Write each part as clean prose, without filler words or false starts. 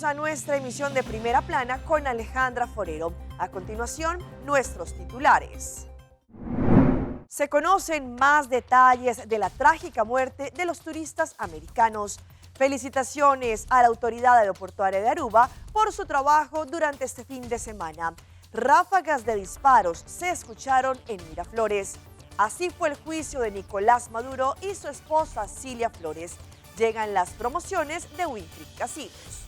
Bienvenidos a nuestra emisión de Primera Plana con Alejandra Forero. A continuación, nuestros titulares. Se conocen más detalles de la trágica muerte de los turistas americanos. Felicitaciones a la Autoridad Aeroportuaria de Aruba por su trabajo durante este fin de semana. Ráfagas de disparos se escucharon en Miraflores. Así fue el juicio de Nicolás Maduro y su esposa Cilia Flores. Llegan las promociones de Winfried Casinos.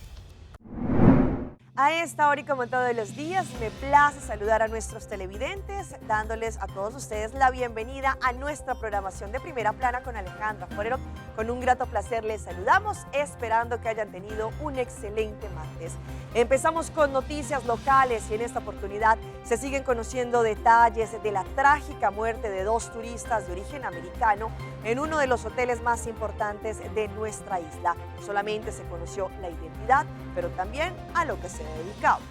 A esta hora y como todos los días, me place saludar a nuestros televidentes, dándoles a todos ustedes la bienvenida a nuestra programación de Primera Plana con Alejandra Forero. Con un grato placer les saludamos, esperando que hayan tenido un excelente martes. Empezamos con noticias locales y en esta oportunidad se siguen conociendo detalles de la trágica muerte de dos turistas de origen americano en uno de los hoteles más importantes de nuestra isla. No solamente se conoció la identidad, pero también a lo que se dedicaban.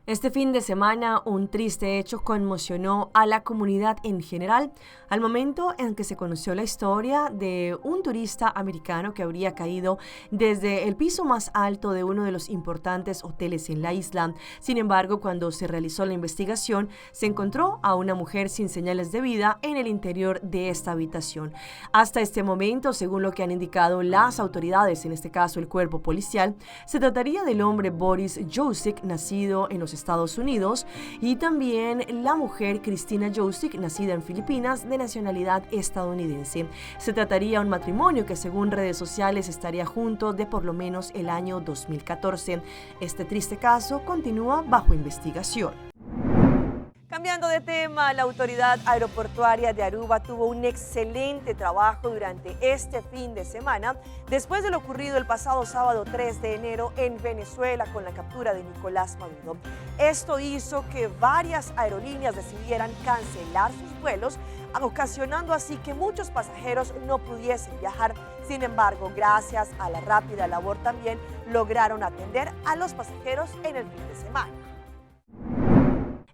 Este fin de semana, un triste hecho conmocionó a la comunidad en general al momento en que se conoció la historia de un turista americano que habría caído desde el piso más alto de uno de los importantes hoteles en la isla. Sin embargo, cuando se realizó la investigación, se encontró a una mujer sin señales de vida en el interior de esta habitación. Hasta este momento, según lo que han indicado las autoridades, en este caso el cuerpo policial, se trataría del hombre Boris Josic, nacido en los Estados Unidos, y también la mujer Cristina Josic, nacida en Filipinas, de nacionalidad estadounidense. Se trataría de un matrimonio que, según redes sociales, estaría junto de por lo menos el año 2014. Este triste caso continúa bajo investigación. Cambiando de tema, la Autoridad Aeroportuaria de Aruba tuvo un excelente trabajo durante este fin de semana, después de lo ocurrido el pasado sábado 3 de enero en Venezuela con la captura de Nicolás Maduro. Esto hizo que varias aerolíneas decidieran cancelar sus vuelos, ocasionando así que muchos pasajeros no pudiesen viajar. Sin embargo, gracias a la rápida labor también lograron atender a los pasajeros en el fin de semana.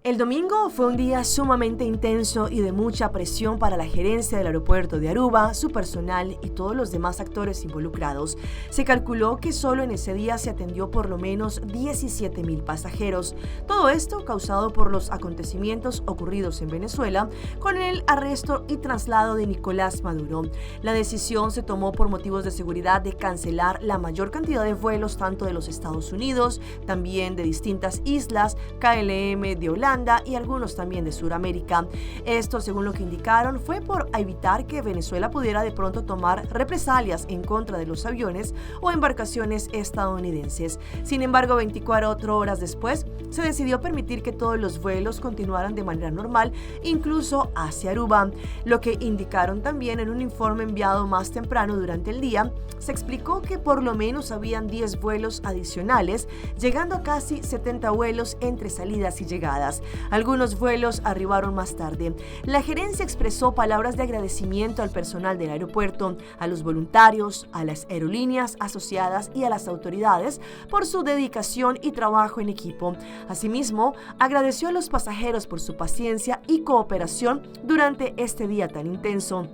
El domingo fue un día sumamente intenso y de mucha presión para la gerencia del aeropuerto de Aruba, su personal y todos los demás actores involucrados. Se calculó que solo en ese día se atendió por lo menos 17.000 pasajeros. Todo esto causado por los acontecimientos ocurridos en Venezuela con el arresto y traslado de Nicolás Maduro. La decisión se tomó por motivos de seguridad de cancelar la mayor cantidad de vuelos tanto de los Estados Unidos, también de distintas islas, KLM de Holanda y algunos también de Sudamérica. Esto, según lo que indicaron, fue por evitar que Venezuela pudiera de pronto tomar represalias en contra de los aviones o embarcaciones estadounidenses. Sin embargo, 24 horas después, se decidió permitir que todos los vuelos continuaran de manera normal, incluso hacia Aruba. Lo que indicaron también en un informe enviado más temprano durante el día, se explicó que por lo menos habían 10 vuelos adicionales, llegando a casi 70 vuelos entre salidas y llegadas. Algunos vuelos arribaron más tarde. La gerencia expresó palabras de agradecimiento al personal del aeropuerto, a los voluntarios, a las aerolíneas asociadas y a las autoridades por su dedicación y trabajo en equipo. Asimismo, agradeció a los pasajeros por su paciencia y cooperación durante este día tan intenso.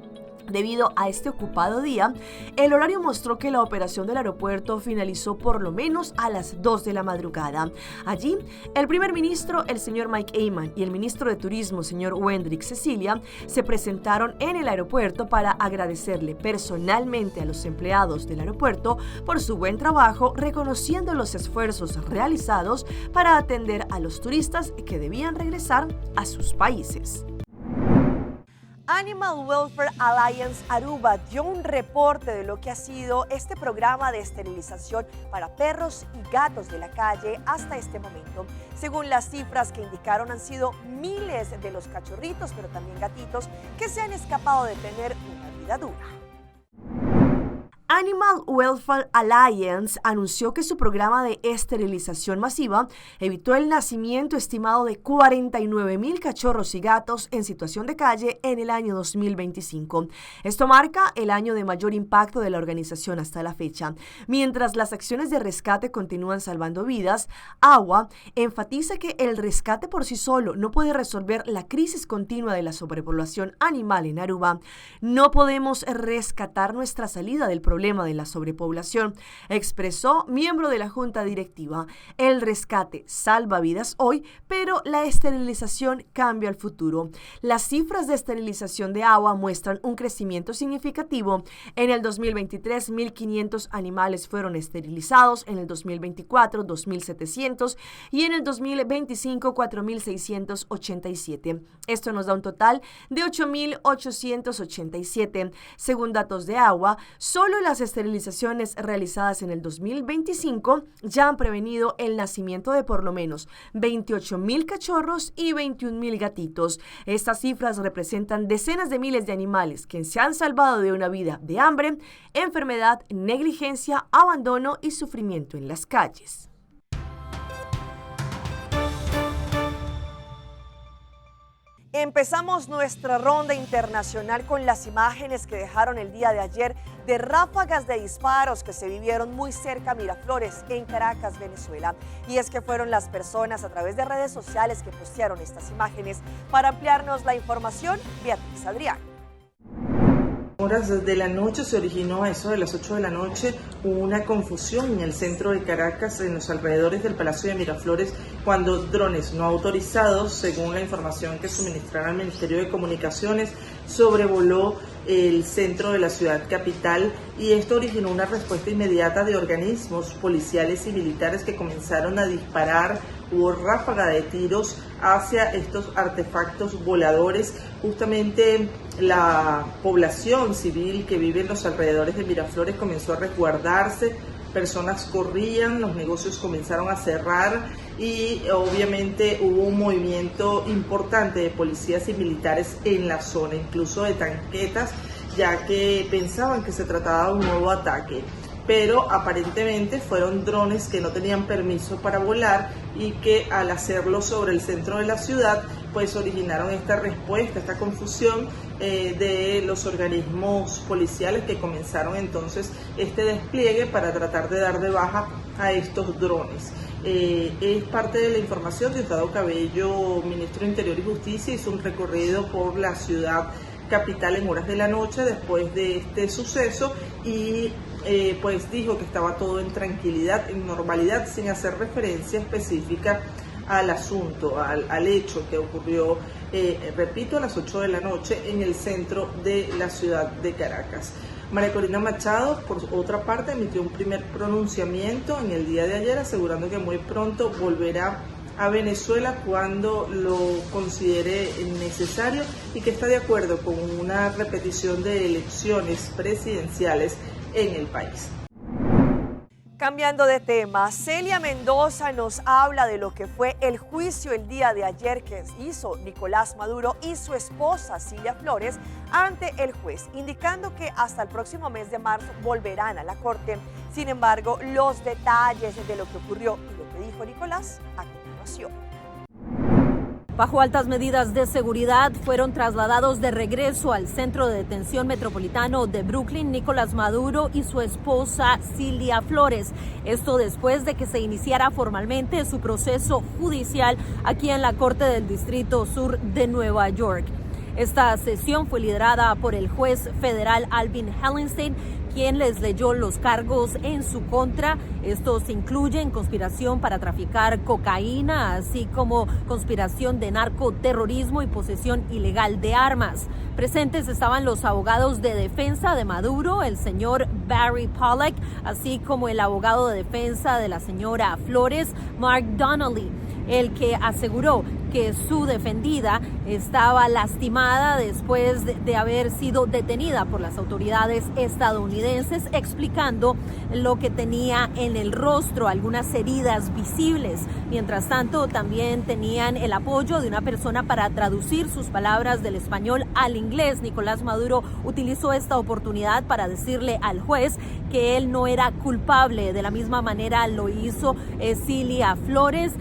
Debido a este ocupado día, el horario mostró que la operación del aeropuerto finalizó por lo menos a las 2 de la madrugada. Allí, el primer ministro, el señor Mike Eman, y el ministro de Turismo, señor Wendrick Cecilia, se presentaron en el aeropuerto para agradecerle personalmente a los empleados del aeropuerto por su buen trabajo, reconociendo los esfuerzos realizados para atender a los turistas que debían regresar a sus países. Animal Welfare Alliance Aruba dio un reporte de lo que ha sido este programa de esterilización para perros y gatos de la calle hasta este momento. Según las cifras que indicaron, han sido miles de los cachorritos, pero también gatitos, que se han escapado de tener una vida dura. Animal Welfare Alliance anunció que su programa de esterilización masiva evitó el nacimiento estimado de 49.000 cachorros y gatos en situación de calle en el año 2025. Esto marca el año de mayor impacto de la organización hasta la fecha. Mientras las acciones de rescate continúan salvando vidas, AWA enfatiza que el rescate por sí solo no puede resolver la crisis continua de la sobrepoblación animal en Aruba. No podemos rescatar nuestra salida del problema, problema de la sobrepoblación, expresó miembro de la Junta Directiva. El rescate salva vidas hoy, pero la esterilización cambia el futuro. Las cifras de esterilización de agua muestran un crecimiento significativo. En el 2023, 1.500 animales fueron esterilizados, en el 2024, 2.700 y en el 2025, 4.687. Esto nos da un total de 8.887. Según datos de agua, solo las esterilizaciones realizadas en el 2025 ya han prevenido el nacimiento de por lo menos 28.000 cachorros y 21.000 gatitos. Estas cifras representan decenas de miles de animales que se han salvado de una vida de hambre, enfermedad, negligencia, abandono y sufrimiento en las calles. Empezamos nuestra ronda internacional con las imágenes que dejaron el día de ayer de ráfagas de disparos que se vivieron muy cerca a Miraflores, en Caracas, Venezuela. Y es que fueron las personas a través de redes sociales que postearon estas imágenes. Para ampliarnos la información, Beatriz Adrián. Horas de la noche se originó a eso de las 8 de la noche una confusión en el centro de Caracas, en los alrededores del Palacio de Miraflores, cuando drones no autorizados, según la información que suministraron al Ministerio de Comunicaciones, sobrevoló el centro de la ciudad capital, y esto originó una respuesta inmediata de organismos policiales y militares que comenzaron a disparar. Hubo ráfaga de tiros hacia estos artefactos voladores. Justamente la población civil que vive en los alrededores de Miraflores comenzó a resguardarse, personas corrían, los negocios comenzaron a cerrar y obviamente hubo un movimiento importante de policías y militares en la zona, incluso de tanquetas, ya que pensaban que se trataba de un nuevo ataque. Pero aparentemente fueron drones que no tenían permiso para volar y que al hacerlo sobre el centro de la ciudad, originaron esta respuesta, esta confusión de los organismos policiales que comenzaron entonces este despliegue para tratar de dar de baja a estos drones. Es parte de la información de Diosdado Cabello, ministro de Interior y Justicia, hizo un recorrido por la ciudad capital en horas de la noche después de este suceso y dijo que estaba todo en tranquilidad, en normalidad, sin hacer referencia específica al asunto, al hecho que ocurrió, repito, a las 8 de la noche en el centro de la ciudad de Caracas. María Corina Machado, por otra parte, emitió un primer pronunciamiento en el día de ayer, asegurando que muy pronto volverá a Venezuela cuando lo considere necesario y que está de acuerdo con una repetición de elecciones presidenciales en el país. Cambiando de tema, Celia Mendoza nos habla de lo que fue el juicio el día de ayer que hizo Nicolás Maduro y su esposa Cilia Flores ante el juez, indicando que hasta el próximo mes de marzo volverán a la corte. Sin embargo, los detalles de lo que ocurrió y lo que dijo Nicolás a continuación. Bajo altas medidas de seguridad fueron trasladados de regreso al Centro de Detención Metropolitano de Brooklyn Nicolás Maduro y su esposa Cilia Flores. Esto después de que se iniciara formalmente su proceso judicial aquí en la Corte del Distrito Sur de Nueva York. Esta sesión fue liderada por el juez federal Alvin Hellerstein, quien les leyó los cargos en su contra. Estos incluyen conspiración para traficar cocaína, así como conspiración de narcoterrorismo y posesión ilegal de armas. Presentes estaban los abogados de defensa de Maduro, el señor Barry Pollack, así como el abogado de defensa de la señora Flores, Mark Donnelly, el que aseguró que su defendida estaba lastimada después de haber sido detenida por las autoridades estadounidenses, explicando lo que tenía en el rostro, algunas heridas visibles. Mientras tanto, también tenían el apoyo de una persona para traducir sus palabras del español al inglés. Nicolás Maduro utilizó esta oportunidad para decirle al juez que él no era culpable. De la misma manera lo hizo Cilia Flores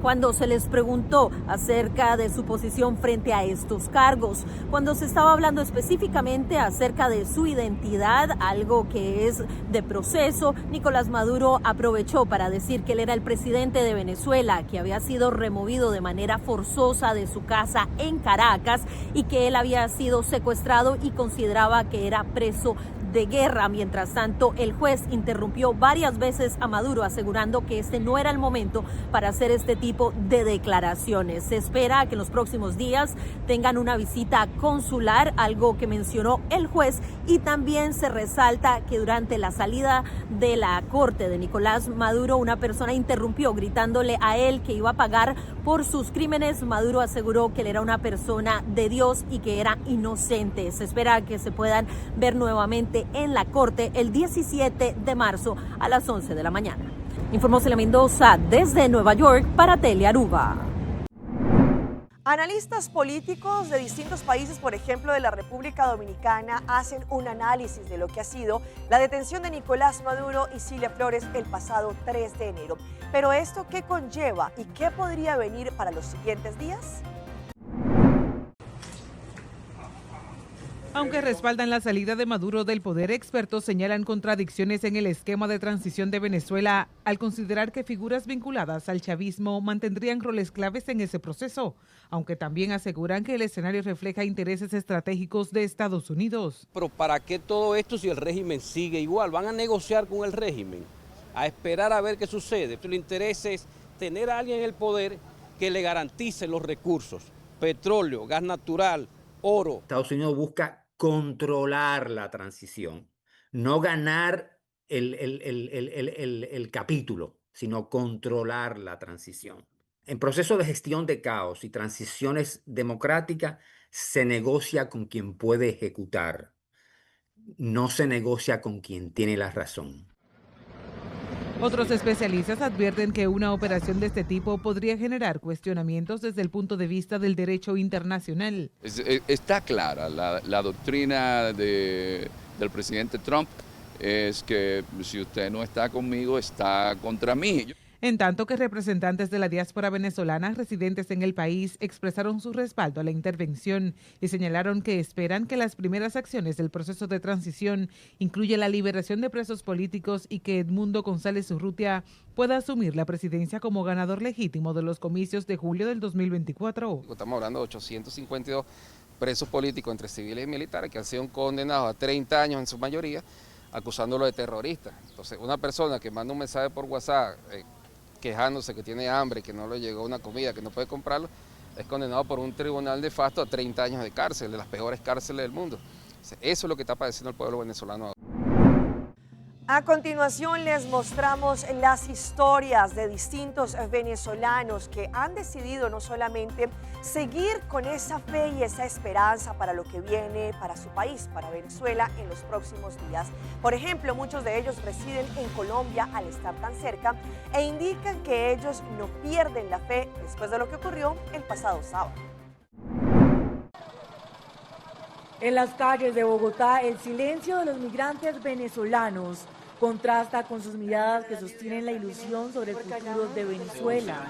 cuando se les preguntó acerca de su posición frente a estos cargos. Cuando se estaba hablando específicamente acerca de su identidad, algo que es de proceso, Nicolás Maduro aprovechó para decir que él era el presidente de Venezuela, que había sido removido de manera forzosa de su casa en Caracas y que él había sido secuestrado y consideraba que era preso de guerra. Mientras tanto, el juez interrumpió varias veces a Maduro, asegurando que este no era el momento para hacer este tipo de declaraciones. Se espera que en los próximos días tengan una visita consular, algo que mencionó el juez, y también se resalta que durante la salida de la corte de Nicolás Maduro, una persona interrumpió gritándole a él que iba a pagar por sus crímenes. Maduro aseguró que él era una persona de Dios y que era inocente. Se espera que se puedan ver nuevamente en la corte el 17 de marzo a las 11 de la mañana. Informó Celia Mendoza desde Nueva York para Telearuba. Analistas políticos de distintos países, por ejemplo de la República Dominicana, hacen un análisis de lo que ha sido la detención de Nicolás Maduro y Cilia Flores el pasado 3 de enero. Pero esto, ¿qué conlleva y qué podría venir para los siguientes días? Aunque respaldan la salida de Maduro del poder, expertos señalan contradicciones en el esquema de transición de Venezuela al considerar que figuras vinculadas al chavismo mantendrían roles claves en ese proceso, aunque también aseguran que el escenario refleja intereses estratégicos de Estados Unidos. Pero ¿para qué todo esto si el régimen sigue igual? Van a negociar con el régimen, a esperar a ver qué sucede. El interés es tener a alguien en el poder que le garantice los recursos, petróleo, gas natural, oro. Estados Unidos busca controlar la transición, no ganar el capítulo, sino controlar la transición. En proceso de gestión de caos y transiciones democráticas se negocia con quien puede ejecutar, no se negocia con quien tiene la razón. Otros especialistas advierten que una operación de este tipo podría generar cuestionamientos desde el punto de vista del derecho internacional. Está clara la doctrina del presidente Trump, es que si usted no está conmigo, está contra mí. En tanto que representantes de la diáspora venezolana residentes en el país expresaron su respaldo a la intervención y señalaron que esperan que las primeras acciones del proceso de transición incluyan la liberación de presos políticos y que Edmundo González Urrutia pueda asumir la presidencia como ganador legítimo de los comicios de julio del 2024. Estamos hablando de 852 presos políticos entre civiles y militares que han sido condenados a 30 años en su mayoría, acusándolo de terrorista. Entonces, una persona que manda un mensaje por WhatsApp quejándose que tiene hambre, que no le llegó una comida, que no puede comprarlo, es condenado por un tribunal de facto a 30 años de cárcel, de las peores cárceles del mundo. Eso es lo que está padeciendo el pueblo venezolano ahora. A continuación les mostramos las historias de distintos venezolanos que han decidido no solamente seguir con esa fe y esa esperanza para lo que viene para su país, para Venezuela, en los próximos días. Por ejemplo, muchos de ellos residen en Colombia al estar tan cerca e indican que ellos no pierden la fe después de lo que ocurrió el pasado sábado. En las calles de Bogotá, el silencio de los migrantes venezolanos contrasta con sus miradas que sostienen la ilusión sobre el futuro de Venezuela.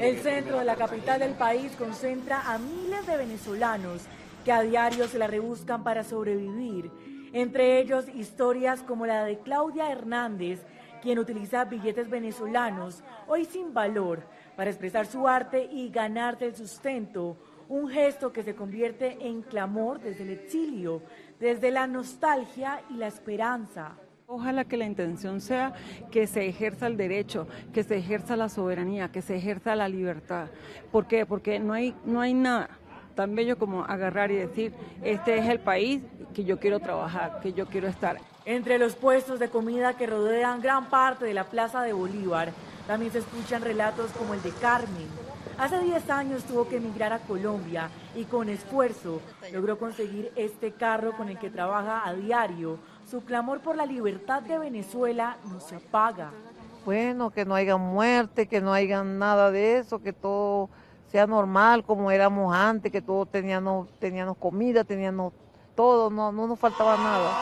El centro de la capital del país concentra a miles de venezolanos que a diario se la rebuscan para sobrevivir. Entre ellos, historias como la de Claudia Hernández, quien utiliza billetes venezolanos, hoy sin valor, para expresar su arte y ganarse el sustento. Un gesto que se convierte en clamor desde el exilio, desde la nostalgia y la esperanza. Ojalá que la intención sea que se ejerza el derecho, que se ejerza la soberanía, que se ejerza la libertad. ¿Por qué? Porque no hay nada tan bello como agarrar y decir, este es el país que yo quiero trabajar, que yo quiero estar. Entre los puestos de comida que rodean gran parte de la Plaza de Bolívar, también se escuchan relatos como el de Carmen. Hace 10 años tuvo que emigrar a Colombia y con esfuerzo logró conseguir este carro con el que trabaja a diario. Su clamor por la libertad de Venezuela no se apaga. Bueno, que no haya muerte, que no haya nada de eso, que todo sea normal como éramos antes, que todos teníamos comida, teníamos todo, no nos faltaba nada.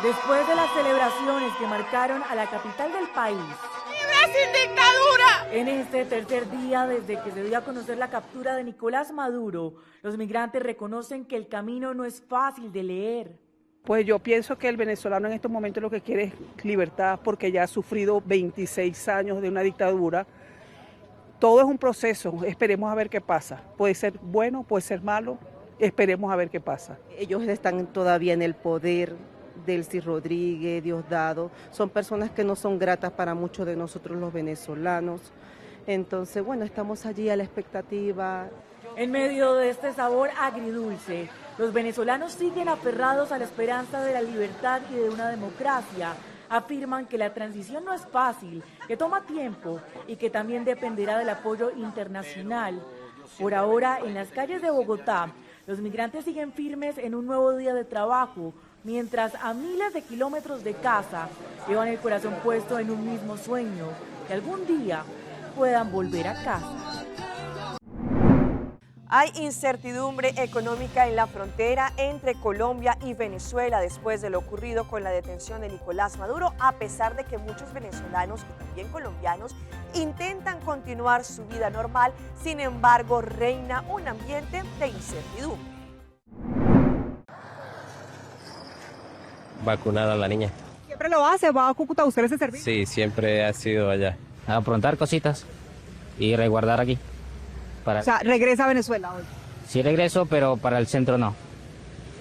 Después de las celebraciones que marcaron a la capital del país, ¡libre sin dictadura! En este tercer día, desde que se dio a conocer la captura de Nicolás Maduro, los migrantes reconocen que el camino no es fácil de leer. Pues yo pienso que el venezolano en estos momentos lo que quiere es libertad, porque ya ha sufrido 26 años de una dictadura. Todo es un proceso, esperemos a ver qué pasa. Puede ser bueno, puede ser malo, esperemos a ver qué pasa. Ellos están todavía en el poder. Delcy Rodríguez, Diosdado, son personas que no son gratas para muchos de nosotros los venezolanos. Entonces, bueno, estamos allí a la expectativa. En medio de este sabor agridulce, los venezolanos siguen aferrados a la esperanza de la libertad y de una democracia. Afirman que la transición no es fácil, que toma tiempo y que también dependerá del apoyo internacional. Por ahora, en las calles de Bogotá, los migrantes siguen firmes en un nuevo día de trabajo, mientras a miles de kilómetros de casa llevan el corazón puesto en un mismo sueño, que algún día puedan volver a casa. Hay incertidumbre económica en la frontera entre Colombia y Venezuela después de lo ocurrido con la detención de Nicolás Maduro, a pesar de que muchos venezolanos y también colombianos intentan continuar su vida normal, sin embargo, reina un ambiente de incertidumbre. Vacunada la niña. ¿Siempre lo hace? ¿Va a Cúcuta a buscar ese servicio? Sí, siempre ha sido allá. A aprontar cositas y resguardar aquí. Para... O sea, ¿regresa a Venezuela hoy? Sí regreso, pero para el centro no,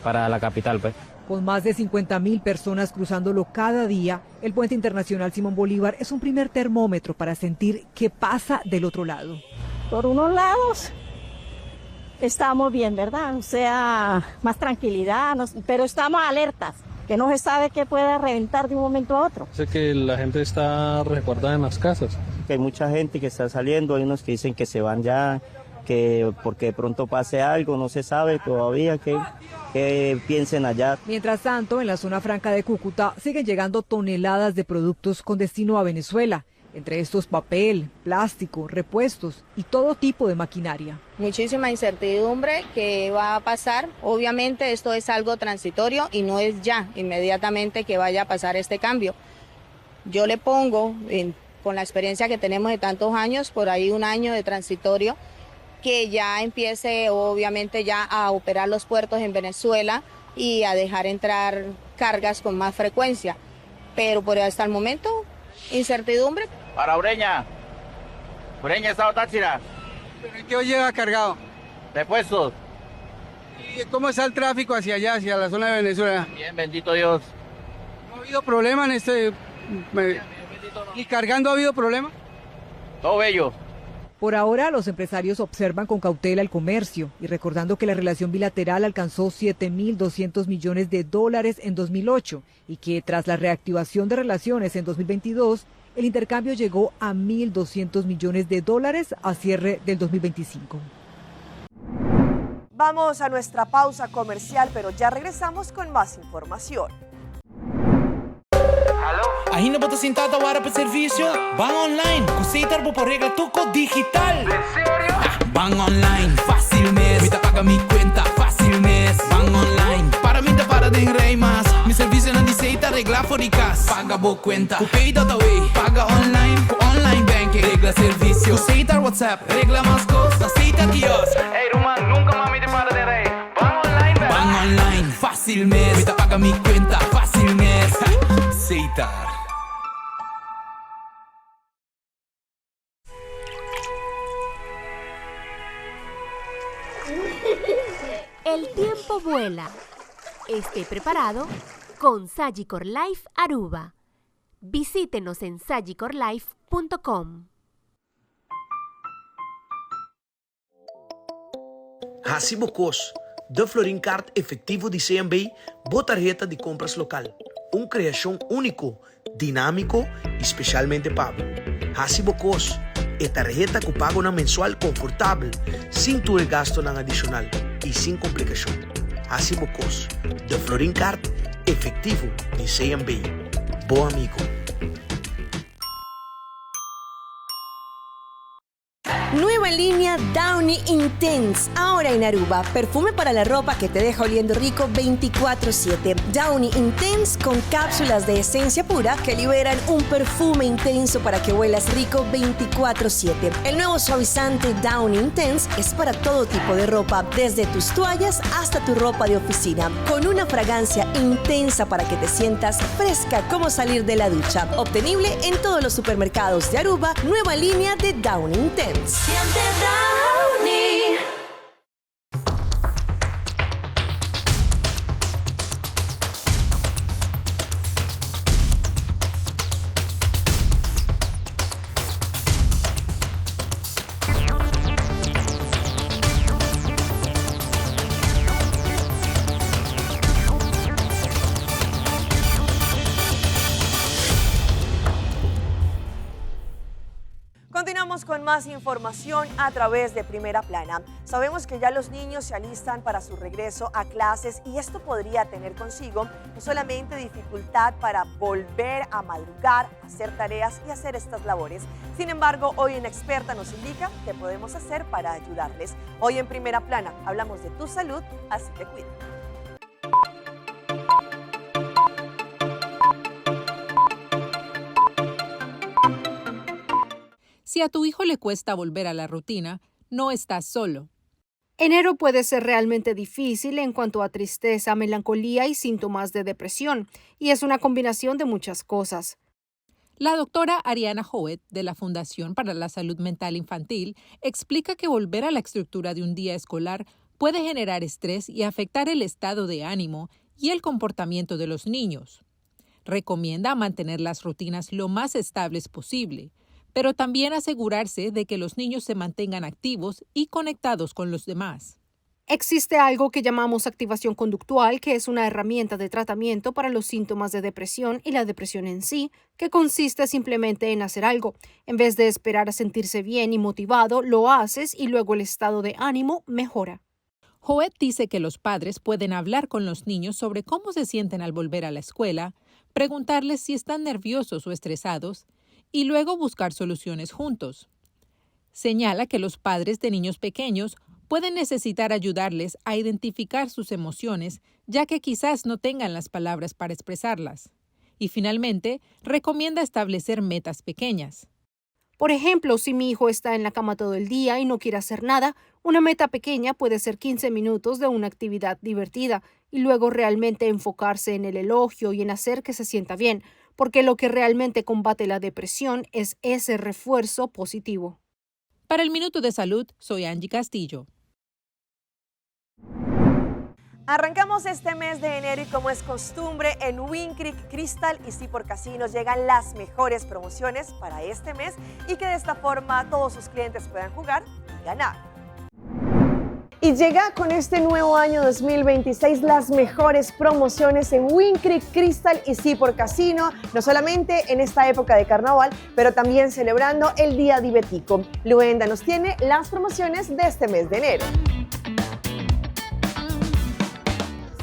para la capital pues. Con más de 50.000 personas cruzándolo cada día, el puente internacional Simón Bolívar es un primer termómetro para sentir qué pasa del otro lado. Por unos lados estamos bien, ¿verdad? O sea, más tranquilidad, pero estamos alertas, que no se sabe qué pueda reventar de un momento a otro. Sé que la gente está resguardada en las casas. Que hay mucha gente que está saliendo, hay unos que dicen que se van ya, que porque de pronto pase algo, no se sabe todavía qué piensen allá. Mientras tanto, en la zona franca de Cúcuta siguen llegando toneladas de productos con destino a Venezuela. Entre estos papel, plástico, repuestos y todo tipo de maquinaria. Muchísima incertidumbre que va a pasar. Obviamente esto es algo transitorio y no es ya inmediatamente que vaya a pasar este cambio. Yo le pongo, con la experiencia que tenemos de tantos años, por ahí un año de transitorio, que ya empiece obviamente ya a operar los puertos en Venezuela y a dejar entrar cargas con más frecuencia. Pero por hasta el momento, incertidumbre. Para Ureña. Ureña, Estado Táchira. ¿Pero en qué lleva cargado? Repuestos. ¿Y cómo está el tráfico hacia allá, hacia la zona de Venezuela? Bien, bendito Dios. ¿No ha habido problema en este...? ¿Y cargando ha habido problema? Todo bello. Por ahora, los empresarios observan con cautela el comercio y recordando que la relación bilateral alcanzó 7.200 millones de dólares en 2008 y que tras la reactivación de relaciones en 2022, el intercambio llegó a 1.200 millones de dólares a cierre del 2025. Vamos a nuestra pausa comercial, pero ya regresamos con más información. Ainda bo ta sinta ta warda pa servicio? Ban online, cu Setar bo por regla tur cos digital. En serio? Ban online, facil mes. Mi ta paga mi cuenta, facil mes. Ban online, para mi ta para den rij mas. Mi servicionan di Setar regla for di cas. Paga bo cuenta, cu Pay.aw. Paga online, cu online banking. Regla servicio, cu Setar WhatsApp. Regla mas cos, na Setar kiosk. Ey ruman, nunca mas mi ta para den rij. Ban online bek. Ban online, facil mes. Mi ta paga mi cuenta, facil mes. Setar. El tiempo vuela. Esté preparado con Sagicor Life Aruba. Visítenos en sagicorlife.com. Hasi bo kos, De Florin Card Efectivo di CMB, bo tarheta di kompras lokal. Un kreashon úniko, dinámiko i spesialmente pa bo. Hasi bo kos, e tarheta ku pagonan mensual konfortabel, sin tur e gastonan adishonal i sin komplikashon. Hasi bo kos, De Florin Card Efectivo di CMB. Bo amigo. Nueva línea Downy Intense, ahora en Aruba. Perfume para la ropa que te deja oliendo rico 24/7. Downy Intense con cápsulas de esencia pura que liberan un perfume intenso para que huelas rico 24/7. El nuevo suavizante Downy Intense es para todo tipo de ropa, desde tus toallas hasta tu ropa de oficina, con una fragancia intensa para que te sientas fresca como salir de la ducha. Obtenible en todos los supermercados de Aruba, nueva línea de Downy Intense. Siente Downy. más información a través de Primera Plana. Sabemos que ya los niños se alistan para su regreso a clases y esto podría tener consigo no solamente dificultad para volver a madrugar, hacer tareas y hacer estas labores. Sin embargo, hoy una experta nos indica qué podemos hacer para ayudarles. Hoy en Primera Plana hablamos de tu salud, así que cuídate. Si a tu hijo le cuesta volver a la rutina, no estás solo. Enero puede ser realmente difícil en cuanto a tristeza, melancolía y síntomas de depresión, y es una combinación de muchas cosas. La doctora Ariana Hoet, de la Fundación para la Salud Mental Infantil, explica que volver a la estructura de un día escolar puede generar estrés y afectar el estado de ánimo y el comportamiento de los niños. Recomienda mantener las rutinas lo más estables posible, pero también asegurarse de que los niños se mantengan activos y conectados con los demás. Existe algo que llamamos activación conductual, que es una herramienta de tratamiento para los síntomas de depresión y la depresión en sí, que consiste simplemente en hacer algo. En vez de esperar a sentirse bien y motivado, lo haces y luego el estado de ánimo mejora. Hoet dice que los padres pueden hablar con los niños sobre cómo se sienten al volver a la escuela, preguntarles si están nerviosos o estresados y luego buscar soluciones juntos. Señala que los padres de niños pequeños pueden necesitar ayudarles a identificar sus emociones, ya que quizás no tengan las palabras para expresarlas. Y finalmente, recomienda establecer metas pequeñas. Por ejemplo, si mi hijo está en la cama todo el día y no quiere hacer nada, una meta pequeña puede ser 15 minutos de una actividad divertida y luego realmente enfocarse en el elogio y en hacer que se sienta bien, porque lo que realmente combate la depresión es ese refuerzo positivo. Para el Minuto de Salud, soy Angie Castillo. Arrancamos este mes de enero y como es costumbre en Wind Creek Crystal y Seaport Casinos llegan las mejores promociones para este mes y que de esta forma todos sus clientes puedan jugar y ganar. Y llega con este nuevo año 2026 las mejores promociones en Wind Creek Crystal y Seaport Casino, no solamente en esta época de carnaval, pero también celebrando el Día de Betico. Luenda nos tiene las promociones de este mes de enero.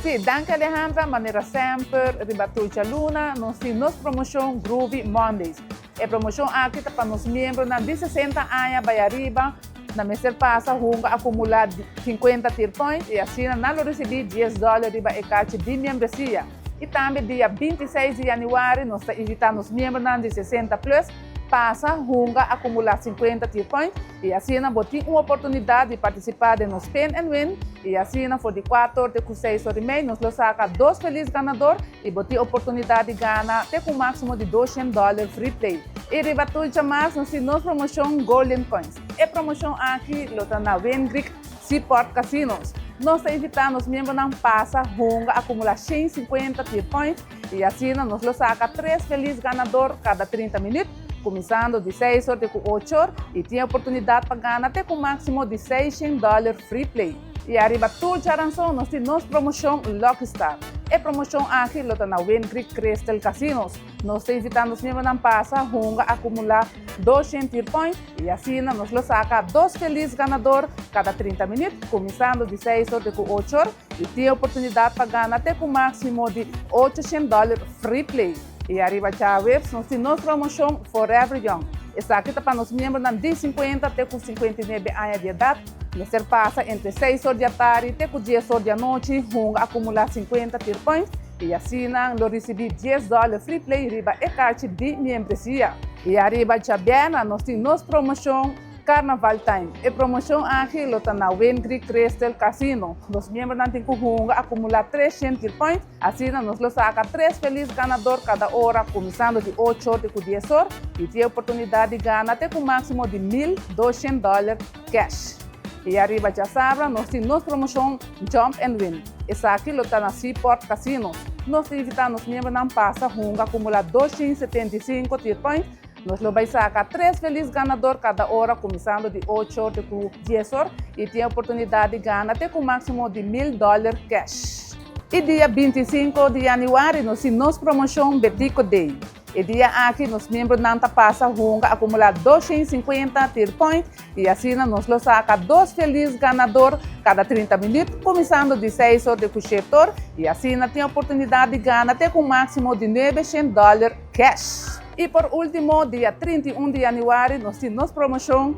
Sí, danki Alejandra, manera semper, riba tur djaluna, nos tin nos promoshon Groovy Mondays. E promoshon aki ta pa nos miembronan di 60 aña bai ariba, nan mester pasa hunga akumulá 50 tier points i asina nan lo risibí dies dòler riba e kachi di miembresia. I tambe dia 26 di yanüari nos ta invitá nos miembronan di 60 plus Pasa, hunga, akumulá 50 tier point i asina bo tin un oportunidat di partisipá den nos Spin and Win i asina for di kuater te ku seis or i mei nos lo saka dos felis ganador i bo tin oportunidat di gana te ku un máksimo di 200 dòler free play. I riba tur djamas nos tin nos promoshon Golden Coins. E promoshon aki lo ta na Windgreek Seaport Casinos. Nos ta invitá nos miembronan pasa, hunga, akumulá 150 tier point I asina nos lo saka tres felis ganador kada 30 minüt, kuminsando di seis or te ku ocho or, i tin e oportunidat pa gana te ku máksimo di seishent dòler free play. I ariba tur djaranson nos tin nos promoshon Lucky Star. E promoshon aki lo ta na Wind Creek Crystal Casinos. Nos ta invitá nos miembronan pasa hunga akumulá 200 tier point i asina nos lo saka dos felis ganador kada 30 minüt, kuminsando di seis or te ku ocho or, I tin e oportunidat pa gana te ku máksimo di 800 dòler free play. I ariba djaweps nos tin nos promoshon Forever Young. Esaki ta pa nos miembronan di 50 te ku 59 aña di edat. Mester pasa entre seis or di atardi te ku dies or di anochi hunga akumulá 50 tier points i asina lo risibí dies dòler free play riba e karchi di miembresia. I ariba djabièrnè nos tin nos promoshon Carnaval Time. E promoshon aki lo ta na Wind Creek Crystal Casino. Nos miembronan tin ku hunga akumulá 300 tier points, asina nos lo saka tres felis ganador kada ora kuminsando di ocho or te ku dies or i tin e oportunidat di gana te ku máksimo di 1200 dòler cash. I ariba djasabra nos tin nos promoshon Jump and Win. Esaki lo ta na Seaport Casino. Nos ta invitá nos miembronan pasa hunga akumulá 275 tier points. Nos lo bai saka tres felis ganador kada ora kuminsando di ocho or te ku dies or i tin e oportunidat di gana te ku máksimo di mil dòler kèsh. I dia 25 di yanüari nos tin nos promoshon Betico Day. E dia aki nos miembronan ta pasa hunga akumulá 250 tier point i asina nos lo saka dos felis ganador kada 30 minüt kuminsando di seis or te ku shete or i asina tin oportunidat di gana te ku un máksimo di 900 dòler cash. I por último dia 31 di yanüari nos tin nos promoshon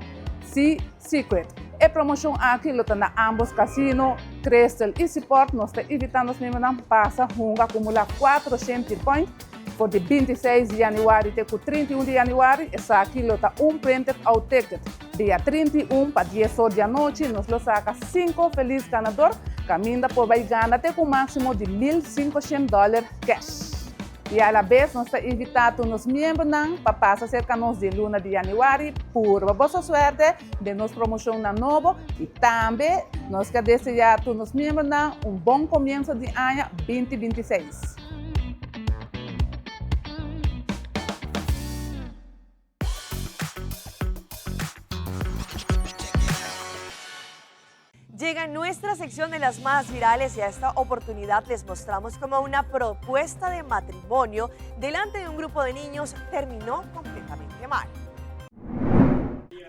Sea Secret. E promoshon aki lo ta na ámbos kasino, Crystal i Seaport. Nos ta invitá nos miembronan pasa hunga akumulá 400 tier point. For di 26 di yanüari te ku 31 di yanüari, esaki lo ta un printed out ticket. Dia 31 pa 10 or di anochi nos lo saka sinku felis ganador kaminda por bai gana te ku un máksimo di 1500 dòler kèsh. I alabes nos ta invitá tur nos miembronan pa pasa serka nos den luna di yanüari, purba boso suerte den nos promoshonnan nobo i tambe nos ke deseá tur nos miembronan un bon komienso di aña 2026. Llega nuestra sección de las más virales y a esta oportunidad les mostramos cómo una propuesta de matrimonio delante de un grupo de niños terminó completamente mal.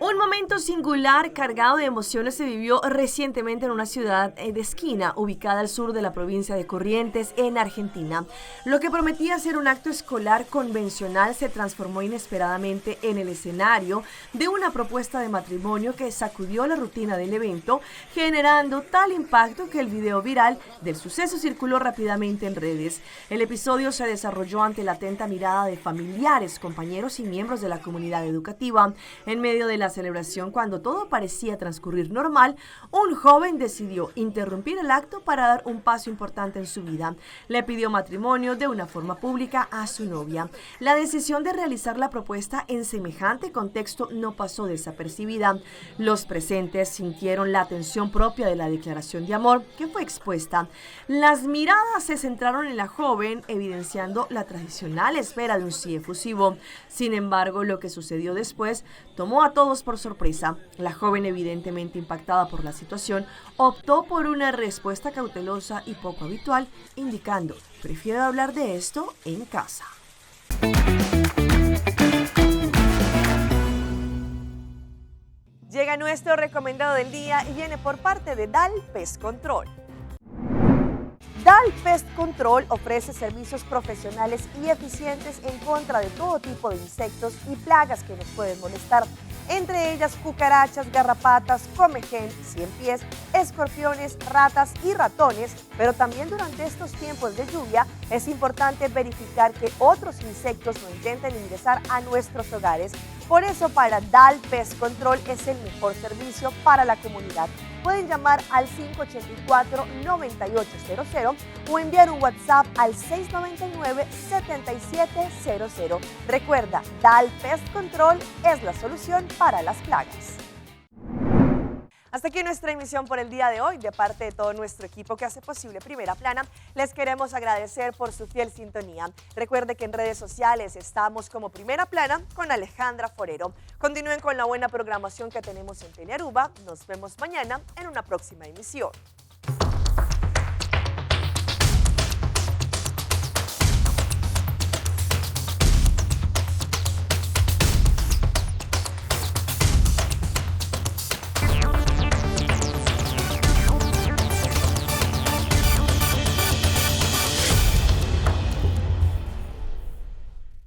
Un momento singular cargado de emociones se vivió recientemente en una ciudad eh, de esquina ubicada al sur de la provincia de Corrientes, en Argentina. Lo que prometía ser un acto escolar convencional se transformó inesperadamente en el escenario de una propuesta de matrimonio que sacudió la rutina del evento, generando tal impacto que el video viral del suceso circuló rápidamente en redes. El episodio se desarrolló ante la atenta mirada de familiares, compañeros y miembros de la comunidad educativa. En medio de la celebración, cuando todo parecía transcurrir normal, un joven decidió interrumpir el acto para dar un paso importante en su vida. Le pidió matrimonio de una forma pública a su novia. La decisión de realizar la propuesta en semejante contexto no pasó desapercibida. Los presentes sintieron la tensión propia de la declaración de amor que fue expuesta. Las miradas se centraron en la joven, evidenciando la tradicional espera de un sí efusivo. Sin embargo, lo que sucedió después tomó a todos por sorpresa. La joven, evidentemente impactada por la situación, optó por una respuesta cautelosa y poco habitual, indicando, prefiero hablar de esto en casa. Llega nuestro recomendado del día y viene por parte de Dal Pest Control. Dal Pest Control ofrece servicios profesionales y eficientes en contra de todo tipo de insectos y plagas que nos pueden molestar, entre ellas cucarachas, garrapatas, comején, cien pies, escorpiones, ratas y ratones, pero también durante estos tiempos de lluvia es importante verificar que otros insectos no intenten ingresar a nuestros hogares. Por eso para Dal Pest Control es el mejor servicio para la comunidad. Pueden llamar al 584-9800 o enviar un WhatsApp al 699-7700. Recuerda, Dal Pest Control es la solución para las plagas. Hasta aquí nuestra emisión por el día de hoy. De parte de todo nuestro equipo que hace posible Primera Plana, les queremos agradecer por su fiel sintonía. Recuerde que en redes sociales estamos como Primera Plana con Alejandra Forero. Continúen con la buena programación que tenemos en Telearuba. Nos vemos mañana en una próxima emisión.